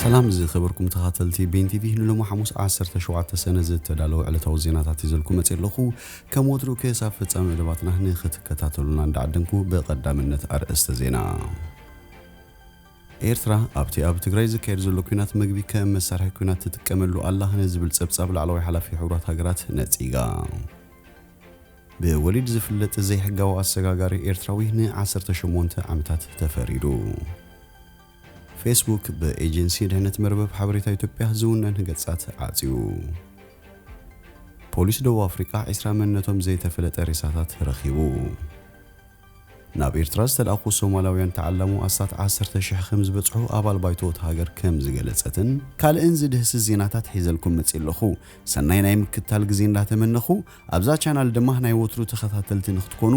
ሰላም ዝኸበርኩም ተኻተልቲ ቤን ቲቪ፣ ንሎሚ ሓሙስ ዓሰርተ ሸውዓተ ሰነ ዝተዳለወ ዕለታዊ ዜናታት ሒዘልኩም መፅእ ኣለኹ። ከም ወትሩ ክሳብ ፍጻሜ መደባትና ንኽትከታተሉና እንዳዓደምኩ፣ ብቐዳምነት ኣርእስተ ዜና። ኤርትራ ኣብቲ ኣብ ትግራይ ዝካየድ ዘሎ ኲናት ምግቢ ከም መሳርሒ ኲናት ትጥቀመሉ ኣላ ንዝብል ጸብጻብ ላዕለዋይ ሓላፊ ሕቡራት ሃገራት ነጺጋ። ብወሊድ ዝፍለጥ ዘይሕጋዊ ኣሰጋጋሪ ኤርትራዊ ን ዓሰርተ ሸሞንተ ዓመታት ተፈሪዱ። ፌስቡክ ብኤጀንሲ ድሕነት መርበብ ሓበሬታ ኢትዮጵያ ዝውነን ገጻት ዓጽዩ። ፖሊስ ደቡብ ኣፍሪቃ ዒስራ መንነቶም ዘይተፈለጠ ሬሳታት ረኺቡ። ናብ ኤርትራ ዝተላእኩ ሶማላውያን ተዓላሙ ኣስታት ዓሰርተ ሽሕ ከም ዝበጽሑ ኣባል ባይቶ እታ ሃገር ከም ዝገለጸትን ካልእን ዝድህስስ ዜናታት ሒዘልኩም መጽእ ኣለኹ። ሰናይ ናይ ምክትታል ግዜ እንዳተመነኹ፣ ኣብዛ ቻናል ድማ ናይ ወትሩ ተኸታተልቲ ንክትኮኑ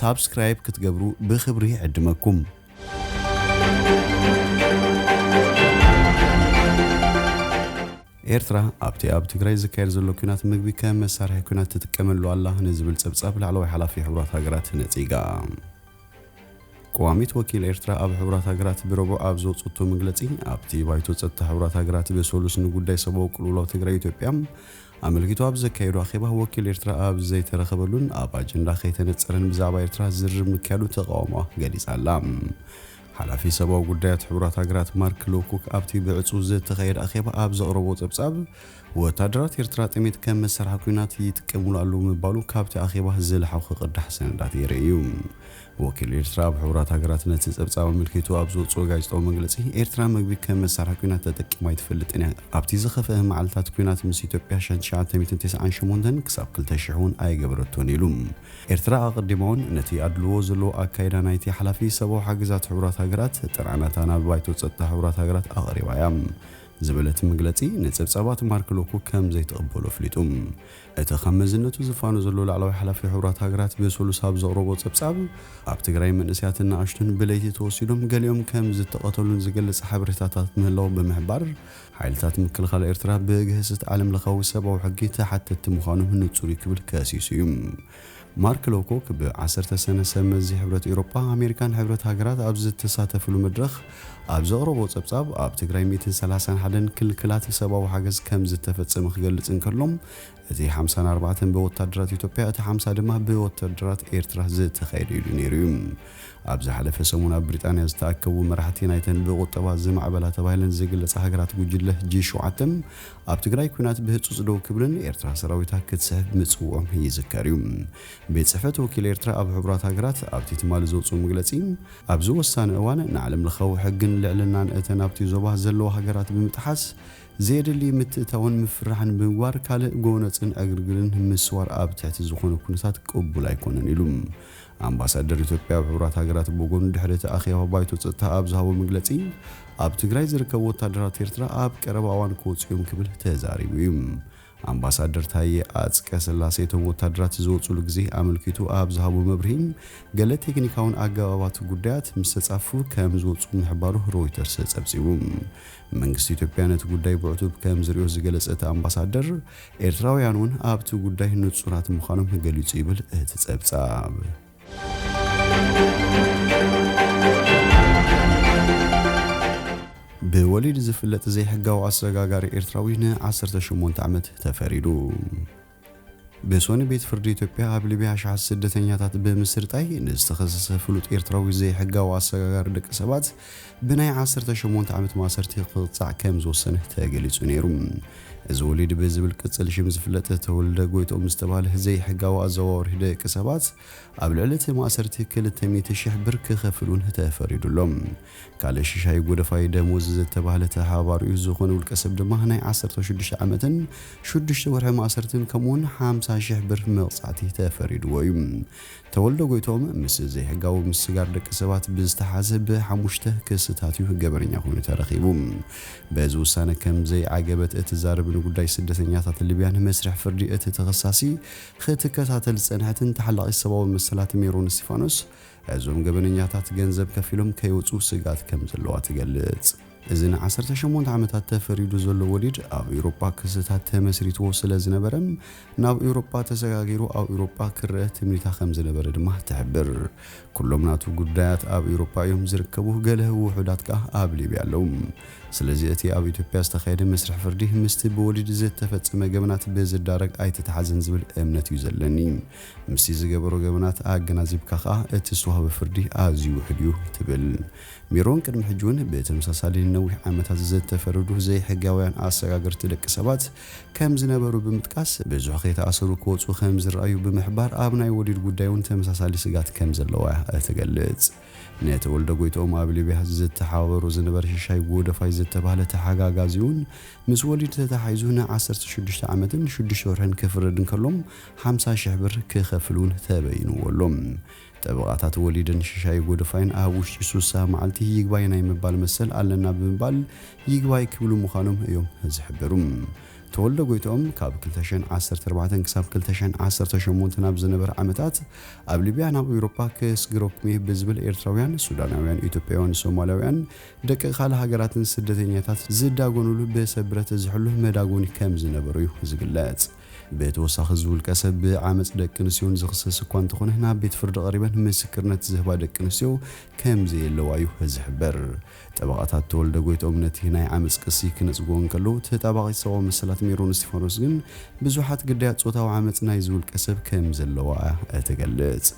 ሳብስክራይብ ክትገብሩ ብኽብሪ ይዕድመኩም። ኤርትራ ኣብቲ ኣብ ትግራይ ዝካየድ ዘሎ ኲናት ምግቢ ከም መሳርሒ ኲናት ትጥቀመሉ ኣላ ንዝብል ጸብጻብ ላዕለዋይ ሓላፊ ሕቡራት ሃገራት ነጺጋ። ቀዋሚት ወኪል ኤርትራ ኣብ ሕቡራት ሃገራት ብረቡዕ ኣብ ዘውጽእቶ መግለጺ፣ ኣብቲ ባይቶ ጸጥታ ሕቡራት ሃገራት ብሰሉስ ንጉዳይ ሰብኣዊ ቅልውላው ትግራይ ኢትዮጵያ ኣመልኪቱ ኣብ ዘካየዶ ኣኼባ፣ ወኪል ኤርትራ ኣብ ዘይተረኸበሉን ኣብ ኣጀንዳ ከይተነጸረን ብዛዕባ ኤርትራ ዝርርብ ምክያዱ ተቃውሞኣ ገሊጻ ኣላ። ሓላፊ ሰብኣዊ ጉዳያት ሕቡራት ሃገራት ማርክ ሎኩክ ኣብቲ ብዕጹ ዝተኻየደ ኣኼባ ኣብ ዘቕረቦ ጸብጻብ፣ ወታደራት ኤርትራ ጥሜት ከም መሳርሒ ኲናት ይጥቀሙሉ ኣለዉ ምባሉ ካብቲ ኣኼባ ዝለሓኹ ቅዳሕ ሰነዳት የርኢ እዩ። ወኪል ኤርትራ ኣብ ሕቡራት ሃገራት ነቲ ጸብጻብ ኣመልኪቱ ኣብ ዘውጽኦ ጋዜጣዊ መግለጺ፣ ኤርትራ ምግቢ ከም መሳርሒ ኲናት ተጠቂማ ኣይትፈልጥን እያ። ኣብቲ ዝኸፍአ መዓልታት ኲናት ምስ ኢትዮጵያ ሸንሸዓተ ሚእትን ተስዓን ሸሞንተን ክሳብ ክልተ ሽሕ እውን ኣይገበረቶን ኢሉ። ኤርትራ ኣቐዲማ እውን ነቲ ኣድልዎ ዘለዎ ኣካይዳ ናይቲ ሓላፊ ሰብኣዊ ሓገዛት ሕቡራት ሃገራት ጥርዓናታ ናብ ባይቶ ጸጥታ ሕቡራት ሃገራት ኣቕሪባ እያ ዝበለ እቲ መግለጺ፣ ንጸብጻባት ማርክ ሎኩክ ከም ዘይተቐበሎ ኣፍሊጡ። እቲ ካብ መዝነቱ ዝፋኖ ዘሎ ላዕለዋይ ሓላፊ ሕቡራት ሃገራት ብሰሉስ ኣብ ዘቕረቦ ጸብጻብ፣ ኣብ ትግራይ መንእሰያትን ንኣሽቱን ብለይቲ ተወሲዶም ገሊኦም ከም ዝተቐተሉን ዝገልጽ ሓበሬታታት ምህላው ብምሕባር፣ ሓይልታት ምክልኻል ኤርትራ ብግህሰት ዓለም ለኻዊ ሰብኣዊ ሕጊ ተሓተትቲ ምዃኖም ንጹር እዩ ክብል ከሲሱ እዩ። ማርክ ሎኮክ ብ ዓሰርተ ሰነ ሰብ መዚ ሕብረት ኤውሮጳ፣ ኣሜሪካን ሕብረት ሃገራት ኣብ ዝተሳተፍሉ መድረኽ ኣብ ዘቕረቦ ጸብጻብ፣ ኣብ ትግራይ ሚእትን ሰላሳን ሓደን ክልክላት ሰብኣዊ ሓገዝ ከም ዝተፈጸመ ክገልጽ እንከሎ፣ እቲ ሓምሳን ኣርባዕተን ብወታደራት ኢትዮጵያ፣ እቲ ሓምሳ ድማ ብወታደራት ኤርትራ ዝተኻየደ ኢሉ ነይሩ እዩ። ኣብ ዝሓለፈ ሰሙን ኣብ ብሪጣንያ ዝተኣከቡ መራሕቲ ናይተን ብቁጠባ ዝማዕበላ ተባሂለን ዝግለጻ ሃገራት ጉጅለ ጂ ሸውዓተ፣ ኣብ ትግራይ ኲናት ብህጹጽ ደው ክብልን ኤርትራ ሰራዊታ ክትስሕብ ምጽውዖም ይዝከር እዩ። ቤት ጽሕፈት ወኪል ኤርትራ ኣብ ሕቡራት ሃገራት ኣብቲ ትማሊ ዘውጽኦ መግለጺ፣ ኣብዚ ወሳኒ እዋን ንዓለም ለኻዊ ሕግን ልዕልናን እተን ኣብቲ ዞባ ዘለዋ ሃገራት ብምጥሓስ፣ ዘየድሊ ምትእታውን ምፍርራሕን ብምግባር፣ ካልእ ጎነጽን ዕግርግርን ምስዋር ኣብ ትሕቲ ዝኾነ ኩነታት ቅቡል ኣይኮነን ኢሉ። ኣምባሳደር ኢትዮጵያ ኣብ ሕቡራት ሃገራት ብወገኑ፣ ድሕሪ እቲ ኣኼባ ባይቶ ጸጥታ ኣብ ዝሃቦ መግለጺ፣ ኣብ ትግራይ ዝርከቡ ወታደራት ኤርትራ ኣብ ቀረባ እዋን ክወጹ እዮም ክብል ተዛሪቡ እዩ። ኣምባሳደር ታዬ ኣጽቀ ስላሴ እቶም ወታደራት ዝወጹሉ ግዜ ኣመልኪቱ ኣብ ዝሃቦ መብርሂ፣ ገለ ቴክኒካውን ኣገባባት ጉዳያት ምስ ተጻፉ ከም ዝወጹ ምሕባሩ ሮይተርስ ጸብጺቡ። መንግስቲ ኢትዮጵያ ነቲ ጉዳይ ብዕቱብ ከም ዝሪኦ ዝገለጸ እቲ ኣምባሳደር፣ ኤርትራውያን እውን ኣብቲ ጉዳይ ንጹራት ምዃኖም ገሊጹ ይብል እቲ ጸብጻብ። ብወሊድ ዝፍለጥ ዘይሕጋዊ ኣሰጋጋሪ ኤርትራዊ ን ዓሰርተ ሸሞንተ ዓመት ተፈሪዱ። ብሶኒ ቤት ፍርዲ ኢትዮጵያ ኣብ ሊብያ ኣሽሓት ስደተኛታት ብምስርጣይ ንዝተኸሰሰ ፍሉጥ ኤርትራዊ ዘይሕጋዊ ኣሰጋጋሪ ደቂ ሰባት ብናይ ዓሰርተ ሸሞንተ ዓመት ማእሰርቲ ክቕጻዕ ከም ዝወሰነ ተገሊጹ ነይሩ። እዚ ወሊድ ብዝብል ቅጽል ሽም ዝፍለጥ ተወልደ ጎይትኦም ዝተባህለ ዘይሕጋዊ ኣዘዋዋሪ ደቂ ሰባት ኣብ ልዕሊ እቲ ማእሰርቲ ክልተ ሚእቲ ሽሕ ብር ክኸፍል እውን ተፈሪዱ ኣሎ። ካልእ ሽሻይ ጎደፋይ ደሞዝ ዝተባህለ ተሓባባሪኡ ዝኾነ ውልቀ ሰብ ድማ ናይ ዓሰርተ ሽዱሽተ ዓመትን ሽዱሽተ ወርሒ ማእሰርትን ከምኡውን ሓምሳ ሽሕ ብር መቕጻዕቲ ተፈሪድዎ እዩ። ተወልደ ጎይቶም ምስ ዘይሕጋዊ ምስጋር ደቂ ሰባት ብዝተሓዘ ብሓሙሽተ ክስታት እዩ ገበነኛ ኮይኑ ተረኺቡ። በዚ ውሳነ ከም ዘይዓገበት እትዛረብ ንጉዳይ ስደተኛታት ሊብያን መስርሕ ፍርዲ እቲ ተኸሳሲ ክትከታተል ዝጸንሐትን ተሓላቒ ሰብኣዊ መሰላት ሜሮን እስቲፋኖስ፣ እዞም ገበነኛታት ገንዘብ ከፊሎም ከይወጹ ስግኣት ከም ዘለዋ ትገልጽ። እዚ ንዓሰርተ ሸሞንተ ዓመታት ተፈሪዱ ዘሎ ወሊድ ኣብ ኤውሮጳ ክስታት ተመስሪትዎ ስለ ዝነበረ፣ ናብ ኤውሮጳ ተሰጋጊሩ ኣብ ኤውሮጳ ክረአ ትምኒታ ከም ዝነበረ ድማ ትሕብር። ኩሎም ናቱ ጉዳያት ኣብ ኤውሮጳ እዮም ዝርከቡ፣ ገለ ውሑዳት ከኣ ኣብ ሊብያ ኣለዉ። ስለዚ እቲ ኣብ ኢትዮጵያ ዝተኻየደ መስርሕ ፍርዲ ምስቲ ብወሊድ ዝተፈጸመ ገበናት ብዝዳረግ ኣይተተሓዘን ዝብል እምነት እዩ ዘለኒ። ምስቲ ዝገበሮ ገበናት ኣገናዚብካ ከኣ እቲ ዝተዋህበ ፍርዲ ኣዝዩ ውሑድ እዩ ትብል። ሜሮን ቅድሚ ሕጂ እውን ብተመሳሳሊ ንነዊሕ ዓመታት ዝተፈረዱ ዘይሕጋውያን ኣሰጋገርቲ ደቂ ሰባት ከም ዝነበሩ ብምጥቃስ፣ ብዙሕ ከይተኣሰሩ ክወጹ ከም ዝረኣዩ ብምሕባር፣ ኣብ ናይ ወሊድ ጉዳይ እውን ተመሳሳሊ ስጋት ከም ዘለዋ እያ እትገልጽ። ንተወልደ ጎይትኦም ኣብ ሊብያ ዝተሓባበሩ ዝነበረ ሽሻይ ጎደፋይ ዝተባህለ ተሓጋጋዚ እውን ምስ ወሊድ ተተሓሒዙ ን ዓሰርተ ሽዱሽተ ዓመትን ሽዱሽተ ወርሕን ክፍረድ እንከሎም፣ ሓምሳ ሽሕ ብር ክኸፍል እውን ተበይንዎ ኣሎ። ጠበቓታት ወሊድን ሽሻይ ጎደፋይን ኣብ ውሽጢ ሱሳ መዓልቲ ይግባይ ናይ ምባል መሰል ኣለና ብምባል ይግባይ ክብሉ ምዃኖም እዮም ዝሕብሩ። ተወልደ ጎይትኦም ካብ ክልተ ሽሕን ዓሰርተ ኣርባዕተን ክሳብ ክልተ ሽሕን ዓሰርተ ሸሞንተን ኣብ ዝነበረ ዓመታት ኣብ ሊብያ ናብ ኤውሮጳ ክስግረኩም እየ ብዝብል ኤርትራውያን፣ ሱዳናውያን፣ ኢትዮጵያውያን፣ ሶማላውያን፣ ደቂ ካልእ ሃገራትን ስደተኛታት ዝዳጎኑሉ ብሰብ ብረት ዝሕሉ መዳጎኒ ከም ዝነበሩ እዩ ዝግለጽ። ብተወሳኺ እዚ ውልቀ ሰብ ብዓመጽ ደቂ ኣንስትዮን ዝኽሰስ እኳ እንተኾነ፣ ናብ ቤት ፍርዲ ቀሪበን ምስክርነት ዝህባ ደቂ ኣንስትዮ ከም ዘየለዋ እዩ ዝሕበር። ጠበቓታት ተወልደ ጎይትኦም ነቲ ናይ ዓመጽ ክሲ ክነጽግዎ እንከለዉ፣ ተጣባቒት ሰብኣዊ መሰላት ሜሮን እስጢፋኖስ ግን ብዙሓት ግዳያት ጾታዊ ዓመጽ ናይዚ ውልቀ ሰብ ከም ዘለዋ እያ እትገልጽ።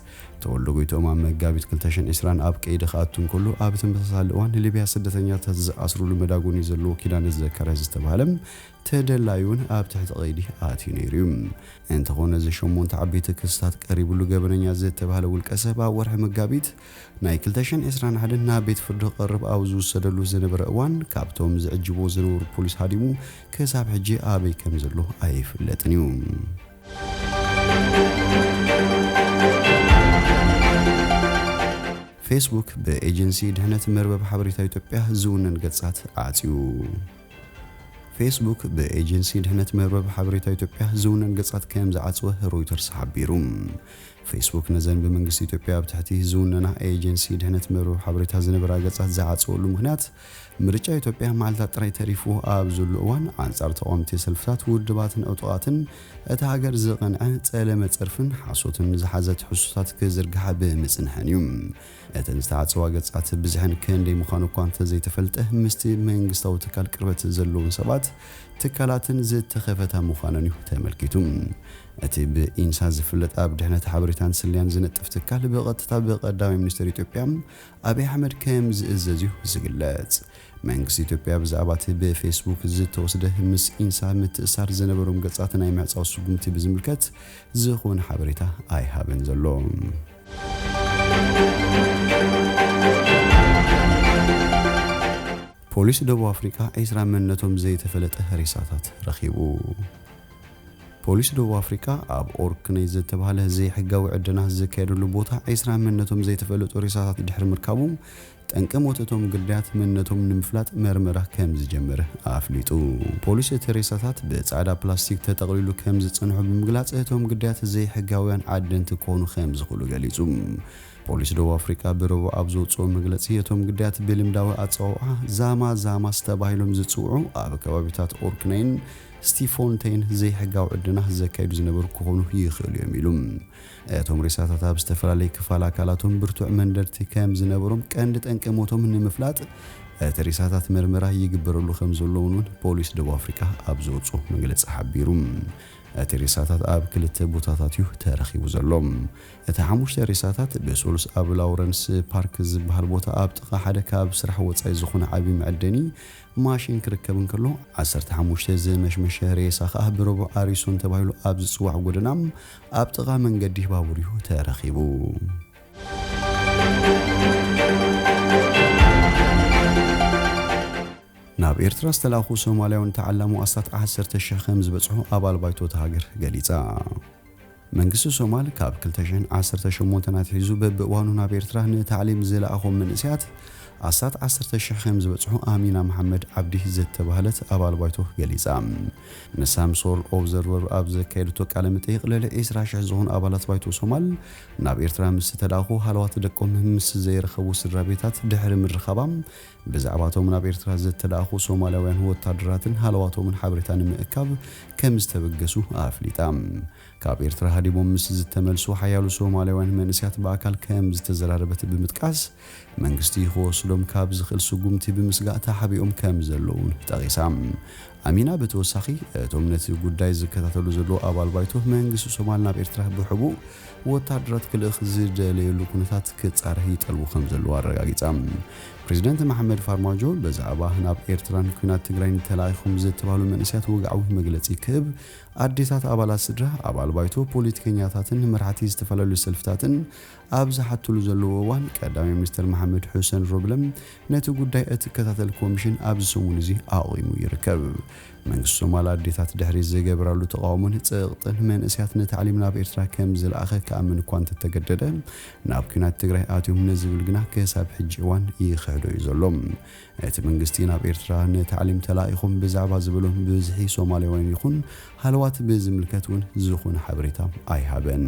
ተወልደ ጎይትኦም ኣብ መጋቢት ክልተ ሽሕን ዕስራን ኣብ ቀይዲ ክኣቱ እንከሎ፣ ኣብ ተመሳሳሊ እዋን ንሊብያ ስደተኛታት ዝኣስሩሉ መዳጎኒ ዘለዎ ኪዳነ ዘካርያስ ዝተባህለ ተደላዩ እውን ኣብ ትሕቲ ቀይዲ ኣትዩ ነይሩ እዩ። እንተኾነ፣ እዚ ሸሞንተ ዓበይቲ ክስታት ቀሪብሉ ገበነኛ ዝተባህለ ውልቀ ሰብ ኣብ ወርሒ መጋቢት ናይ ክልተ ሽሕን ዕስራን ሓደን ናብ ቤት ፍርዲ ክቐርብ ኣብ ዝውሰደሉ ዝነበረ እዋን፣ ካብቶም ዝዕጅብዎ ዝነበሩ ፖሊስ ሃዲሙ ክሳብ ሕጂ ኣበይ ከም ዘሎ ኣይፍለጥን እዩ። ፌስቡክ ብኤጀንሲ ድሕነት መርበብ ሓበሬታ ኢትዮጵያ ዝውነን ገጻት ዓጽዩ። ፌስቡክ ብኤጀንሲ ድሕነት መርበብ ሓበሬታ ኢትዮጵያ ዝውነን ገጻት ከም ዝዓጽወ ሮይተርስ ሓቢሩ። ፌስቡክ ነዘን ብመንግስቲ ኢትዮጵያ ኣብ ትሕቲ ዝውነና ኤጀንሲ ድሕነት መርበብ ሓበሬታ ዝነበራ ገጻት ዝዓጸወሉ ምኽንያት፣ ምርጫ ኢትዮጵያ መዓልታት ጥራይ ተሪፉ ኣብ ዘሎ እዋን፣ ኣንጻር ተቓወምቲ ሰልፍታት፣ ውድባትን ዕጡቓትን እታ ሃገር ዝቐንዐ ጸለመ ጸርፍን ሓሶትን ዝሓዘ ትሕዝቶታት ክዝርግሓ ብምጽንሐን እዩ። እተን ዝተዓጸዋ ገጻት ብዝሐን ክንደይ ምዃኑ እኳ እንተዘይተፈልጠ፣ ምስቲ መንግስታዊ ትካል ቅርበት ዘለዎም ሰባት፣ ትካላትን ዝተኸፈታ ምዃነን እዩ ተመልኪቱ። እቲ ብኢንሳ ዝፍለጥ ኣብ ድሕነት ሓበሬታን ስለያን ዝነጥፍ ትካል፣ ብቐጥታ ብቀዳማይ ሚኒስትር ኢትዮጵያ ኣብይ ኣሕመድ ከም ዝእዘዝ እዩ ዝግለጽ። መንግስቲ ኢትዮጵያ ብዛዕባ እቲ ብፌስቡክ ዝተወስደ ምስ ኢንሳ ምትእሳር ዝነበሮም ገጻት ናይ ምዕጻው ስጉምቲ ብዝምልከት ዝኾነ ሓበሬታ ኣይሃበን ዘሎ። ፖሊስ ደቡብ ኣፍሪቃ ዒስራ መንነቶም ዘይተፈለጠ ሬሳታት ረኺቡ። ፖሊስ ደቡብ ኣፍሪቃ ኣብ ኦርክነይ ዝተባህለ ዘይሕጋዊ ዕደና ዝካየደሉ ቦታ ዒስራ መንነቶም ዘይተፈለጡ ሬሳታት ድሕሪ ምርካቡ፣ ጠንቂ ሞት እቶም ግዳያት መንነቶም ንምፍላጥ መርመራ ከም ዝጀመረ ኣፍሊጡ። ፖሊስ እቲ ሬሳታት ብጻዕዳ ፕላስቲክ ተጠቕሊሉ ከም ዝጸንሑ ብምግላጽ፣ እቶም ግዳያት ዘይሕጋውያን ዓደንቲ ክኾኑ ከም ዝኽእሉ ገሊጹ። ፖሊስ ደቡብ ኣፍሪቃ ብረቡዕ ኣብ ዘውጽኦ መግለጺ፣ እቶም ግዳያት ብልምዳዊ ኣጸዋውዓ ዛማ ዛማስ ተባሂሎም ዝጽውዑ ኣብ ከባቢታት ኦርክነይን ስቲፎንቴን ዘይሕጋዊ ዕደና ዘካይዱ ዝነበሩ ክኾኑ ይኽእሉ እዮም ኢሉ። እቶም ሬሳታት ኣብ ዝተፈላለዩ ክፋል ኣካላቶም ብርቱዕ መንደርቲ ከም ዝነበሮም፣ ቀንዲ ጠንቂ ሞቶም ንምፍላጥ እቲ ሬሳታት መርመራ ይግበረሉ ከም ዘሎ እውን ፖሊስ ደቡብ ኣፍሪቃ ኣብ ዘውጽኦ መግለጺ ሓቢሩ። እቲ ሬሳታት ኣብ ክልተ ቦታታት እዩ ተረኺቡ ዘሎ። እቲ ሓሙሽተ ሬሳታት ብሰሉስ ኣብ ላውረንስ ፓርክ ዝበሃል ቦታ ኣብ ጥቓ ሓደ ካብ ስራሕ ወጻኢ ዝኾነ ዓቢ መዐደኒ ማሽን ክርከብ እንከሎ፣ ዓሰርተ ሓሙሽተ ዝመሽመሸ ሬሳ ከኣ ብረቡዕ ኣሪሶን ተባሂሉ ኣብ ዝጽዋዕ ጎደና ኣብ ጥቓ መንገዲ ባቡር እዩ ተረኺቡ። ናብ ኤርትራ ዝተላእኹ ሶማልያውያን ተዓላሙ ኣስታት ዓሰርተ ሽሕ ከም ዝበጽሑ ኣባል ባይቶ እታ ሃገር ገሊጻ። መንግስቲ ሶማል ካብ ክልተ ሽሕን ዓሰርተ ሸሞንተን ኣትሒዙ በብእዋኑ ናብ ኤርትራ ንታዕሊም ዝለኣኾም መንእሰያት ኣስታት ዓሰርተ ሽሕ ከም ዝበጽሑ ኣሚና መሓመድ ዓብዲ ዝተባህለት ኣባል ባይቶ ገሊጻ። ንሳምሶል ኦብዘርቨር ኣብ ዘካየደቶ ቃለ መጠይቕ፣ ልዕሊ ዒስራ ሽሕ ዝኾኑ ኣባላት ባይቶ ሶማል ናብ ኤርትራ ምስ ተላእኹ፣ ሃለዋት ደቆም ምስ ዘይረኸቡ ስድራ ቤታት ድሕሪ ምርኻባም፣ ብዛዕባቶም ናብ ኤርትራ ዝተላእኹ ሶማልያውያን ወታደራትን ሃለዋቶምን ሓበሬታ ንምእካብ ከም ዝተበገሱ ኣፍሊጣ። ካብ ኤርትራ ሃዲሞም ምስ ዝተመልሱ ሓያሎ ሶማልያውያን መንእሰያት ብኣካል ከም ዝተዘራረበት ብምጥቃስ፣ መንግስቲ ክወስዶም ካብ ዝኽእል ስጉምቲ ብምስጋእ ተሓቢኦም ከም ዘለዉ እውን ጠቒሳ። ኣሚና ብተወሳኺ፣ እቶም ነቲ ጉዳይ ዝከታተሉ ዘለዉ ኣባል ባይቶ መንግስቲ ሶማል ናብ ኤርትራ ብሕቡእ ወታደራት ክልእኽ ዝደለየሉ ኩነታት ክጻረህ ይጠልቡ ከም ዘለዉ ኣረጋጊጻ። ፕሬዚደንት መሓመድ ፋርማጆ ብዛዕባ ናብ ኤርትራን ኩናት ትግራይን ተላኢኹም ዝተባህሉ መንእሰያት ወግዓዊ መግለጺ ክህብ፣ ኣዴታት ኣባላት ስድራ፣ ኣባል ባይቶ፣ ፖለቲከኛታትን መራሕቲ ዝተፈላለዩ ሰልፍታትን ኣብ ዝሓትሉ ዘለዉ እዋን፣ ቀዳማይ ሚኒስትር መሓመድ ሑሰን ሮብለም ነቲ ጉዳይ እትከታተል ኮሚሽን ኣብዚ ሰሙን እዚ ኣቑሙ ይርከብ። መንግስቲ ሶማል ኣዴታት ድሕሪ ዝገብራሉ ተቓውሞን ጸቕጥን መንእሰያት ንታዕሊም ናብ ኤርትራ ከም ዝለኣኸ ክኣምን እኳ እንተተገደደ፣ ናብ ኲናት ትግራይ ኣትዮም ንዝብል ግና ክሳብ ሕጂ እዋን ይኽሕዶ እዩ ዘሎ። እቲ መንግስቲ ናብ ኤርትራ ንታዕሊም ተላኢኹም ብዛዕባ ዝበሎም ብዝሒ ሶማልያውያን ይኹን ሃለዋት ብዝምልከት እውን ዝኾነ ሓበሬታ ኣይሃበን።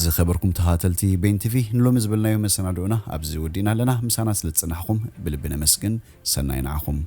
ዝኸበርኩም ተኸታተልቲ ቤን ቲቪ፣ ንሎሚ ዝበልናዮ መሰናድኦና ኣብዚ ወዲእና ኣለና። ምሳና ስለ ዝጸናሕኩም ብልቢ ነመስግን። ሰናይ ንዓኹም።